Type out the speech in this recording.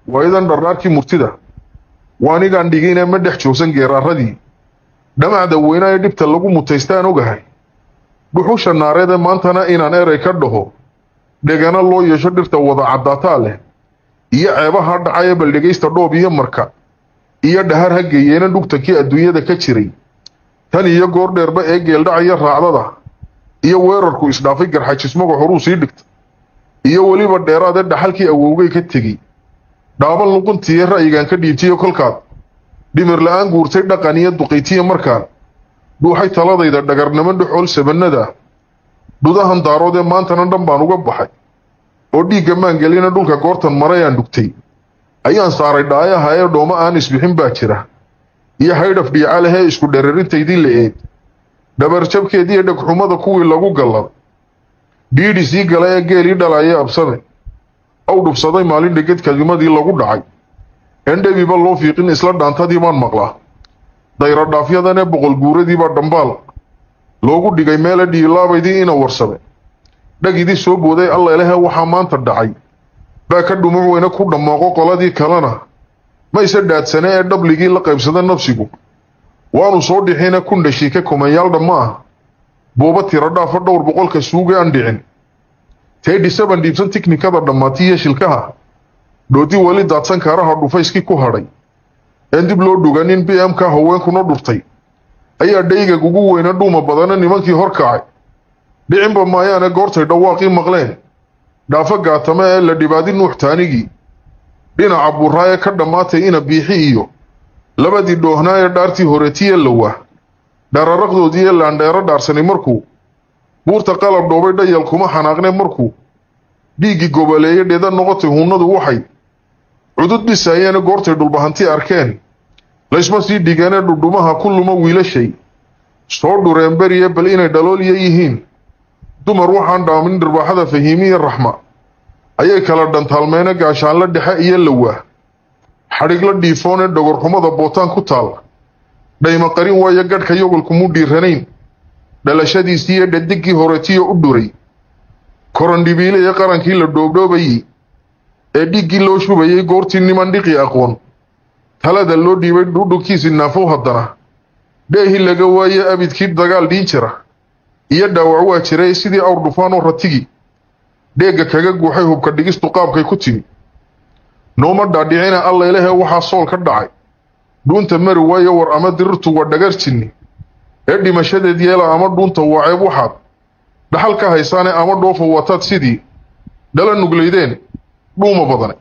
Waayadan dharnaarkii murtida waanigaan dhigayna ma dhex joogsan geeraaradii dhamacda weynaa ee dhibta lagu mutaystaan ogahay. Dhuxusha naareede maantana inaan erey ka dhaho dhegana loo yeesho dhirta wada caddaataa leh iyo ceebaha dhacaya baldhegaysta dhoob iyo marka iyo dhahar ha geeyeena dhugtankii adduunyada ka jiray tan iyo goor dheerba ee geeldhacaya raacdada iyo weerarku isdhaafay garxajismaga horuu sii dhigta iyo weliba dheeraadee dhaxalkii awowgay ka tegey dhaaban luquntiiyo ra'yigan ka dhiibtiyo kolkaad dhimir la'aan guurtay dhaqan iyo duqaytiya markaan dhuuxay taladayda dhagarnimo dhuxool sabanada dhudahan daarood ee maantana dhan baan uga baxay oo dhiigga maangelina dhulka goortan marayaan dhugtay ayaan saaray dhaayaha ee dhooma aan isbixin baa jira iyo haydhaf dhiica leh ee isku dheerarintaydii la eed dhabarjabkeedii iyo dhegxumada kuwii lagu gallad dhiidhi sii gala ee geelii dhalaayay absame aw dhubsaday maalin dheged kadimadii lagu dhacay endhebiba loo fiiqin isla dhaantadii baan maqlaa dayro dhaafyadan ee boqol guuradiibaa dhambaal loogu dhigay meele dhiilaabaydii ina warsame dhagidii soo booday Alla ilahe waxaa maanta dhacay baa ka dhumuc weyne ku dhammooqo qoladii kalena ma isa dhaadsane ee dhabligii la qaybsada nafsigu waanu soo dhixina kun dhashiika kumanyaal dhamma ah buuba tiro dhaafa dhowr boqolka suuga aan dhicin teedhi saban dhiibsan tiknikada dhammaatiyo shilkaha dhoodi weli daadsan kaaraha dhufayskii ku hadhay een dib loo dhuganin BM-ka haweenkuna dhurtay ayaa dhaygag ugu weyne dhuuma badana nimankii hor kacay dhicinba maayaane goortay dhawaaqii maqleen dhaafo gaatame ee la dhibaadi nuux taanigii dhinaca burraa ee ka dhammaatay ina biixi iyo labadii dhoohnaa ee dhaartii horetiye lawah dhararaqdoodii ee laandheero dhaarsanay markuu buurta qalab dhoobay dhayal kuma xanaaqne markuu dhiiggii goboleeye dheeda noqotay hunnadu waxay cudud dhisayeene goortay dhulbahanti arkeen laysma sii dhigeene dhudhumaha ku luma wiilashay soo dhureen beriye bal inay dhalooliya yihiin dumar waxaan dhaamin dhirbaaxada fahiimiya raxma ayay kala dhantaalmeene gaashaanla dhexe iyo lawah xadhigla dhiifoone dhogorxumada bootaan ku taal dhayma qarin waayo gadhka yogolkumuu dhiiranayn dhalashadiisii iyo dhadiggii horetiyo u dhuray korandhibiile iyo qarankii la dhoobdhoobayey ee dhiiggii loo shubayey goortii niman dhiqi aqoon talada loo dhiibay dhudhunkiisii naafow haddana dheehi laga waaye abidkii dagaal dhiin jira iyo dhaawac waa jiray sidii awr dhufaanoo ratigi dheegga kaga guuxay hubka dhigistu qaabkay ku timi nooma dhaadhicina Alla ilahe waxaa sool ka dhacay dhuunta mari waayo war ama dirirtu waa dhagar jinni ee dhimashadeed yeela ama dhuunta waa ceeb waxaad dhaxal ka haysaane ama dhoofo wataad sidii dhala nuglaydeen dhuuma badane.